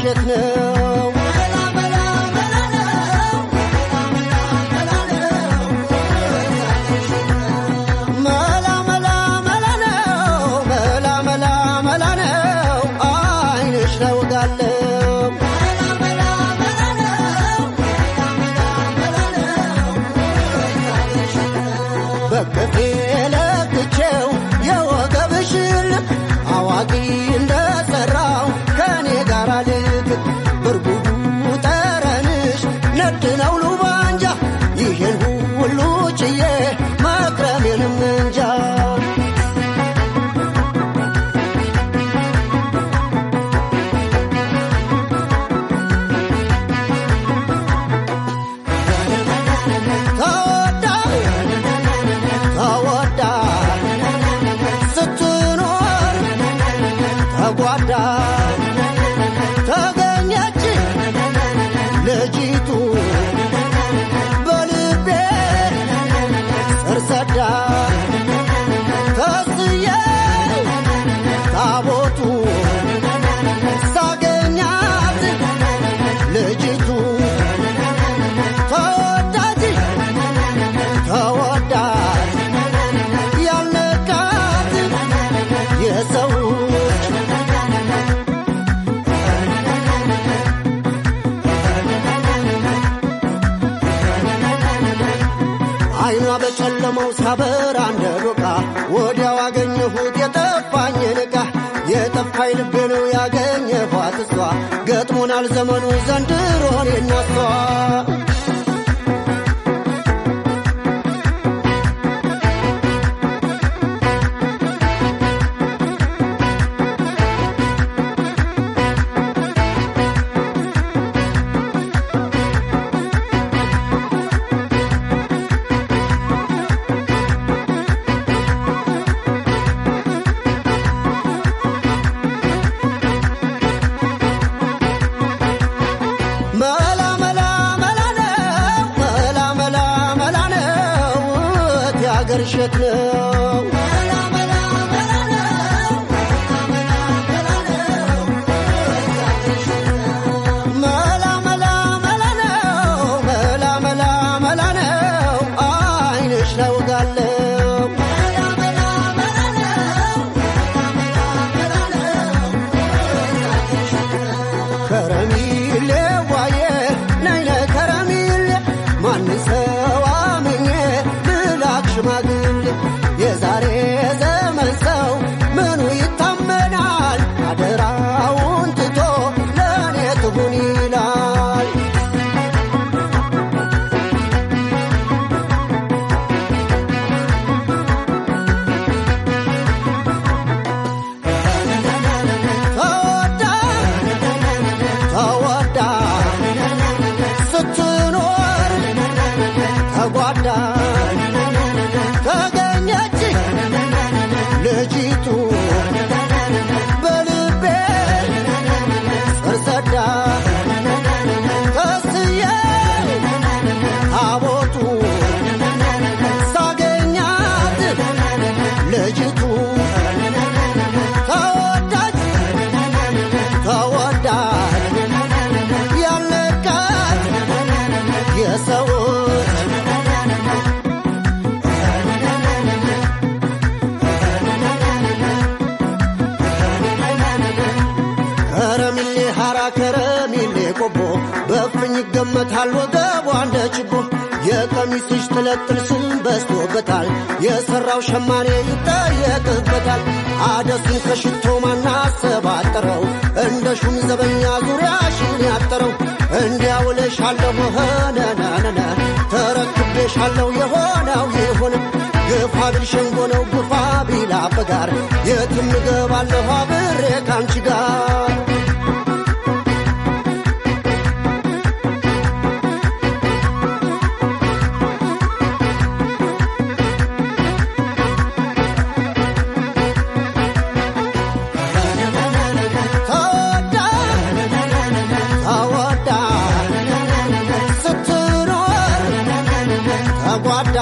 እሸት ነው። መላ መላ መላ ነው፣ መላ መላ መላ ነው፣ አይንሽ ነው ጋለው። በቅፌ ለክቼው የወገብሽን ልክ፣ አዋቂ እንደሰራው ከኔ ጋር ልክ፣ ብርጉዱ ጠረንሽ ነድ ነው ሉባንጃ፣ ይሄን ሁሉ ችዬ መክረሜንም እንጃ። ተወዳ ተወዳ ስትኖር ተጓዳ፣ ተገኘች ልጅቱ በልቤ ስር ሰዳ፣ ተስዬ ታቦቱ ሳገኛት ልጅቱ ተወዳጅ ተወዳጅ ያልነቃት የሰዎች። አይኗ በጨለማው ሳበራ እንደ ዶቃ፣ ወዲያው አገኘሁት የጠፋኝን ዕቃ። የጠፋኝ ልቤ ነው ያገኘኋት እሷ፣ ገጥሞናል ዘመኑ ዘንድሮ እኔና እሷ። መላ መላ መላ ነው፣ መላ መላ መላ ነው፣ የአገር እሸት ነው። መላ መላ መላ ነው፣ መላ መላ መላ ነው፣ አይንሽ ነው ጋለው። ከረሚሌ ዋዬ ነይነ ከረሚሌ፣ ማን ሰው አምኜ ልላክ ሽማግሌ? የዛሬ ዘመን ሰው ምኑ ይታመናል? አደራውን ትቶ ለእኔ ትሁን ይላል። ተወዳ ተወዳ ስትኖር ተጓዳ፣ ተገኘች ልጅቱ በልቤ ስር ሰዳ፣ ተስዬ ታቦቱ ሳገኛት ልጅቱ ተወዳጅ ተወዳጅ ያለቃት የሰዎች። ከረሚሌ ሐራ ከረሚሌ ቆቦ፣ በፍኝ ይገመታል ወገቧ እንደ ችቦ። የቀሚስሽ ጥለት ጥልስም በዝቶበታል፣ የሠራው ሸማኔ ይጠየቅበታል። አደሱን ከሽቶ ማናሰባጠረው? እንደ ሹም ዘበኛ ዙሪያሽን ያጠረው። እንዲያውልሻለሁ ሆነናነነ ተረክቤሻለሁ፣ የሆነው ይሁን። ግፋ ቢል ሸንጎ ነው፣ ግፋ ቢል አበጋር፣ የትም እገባለሁ አብሬ ካንቺ ጋር። ተወዳ ተወዳ ስትኖር ተጓዳ፣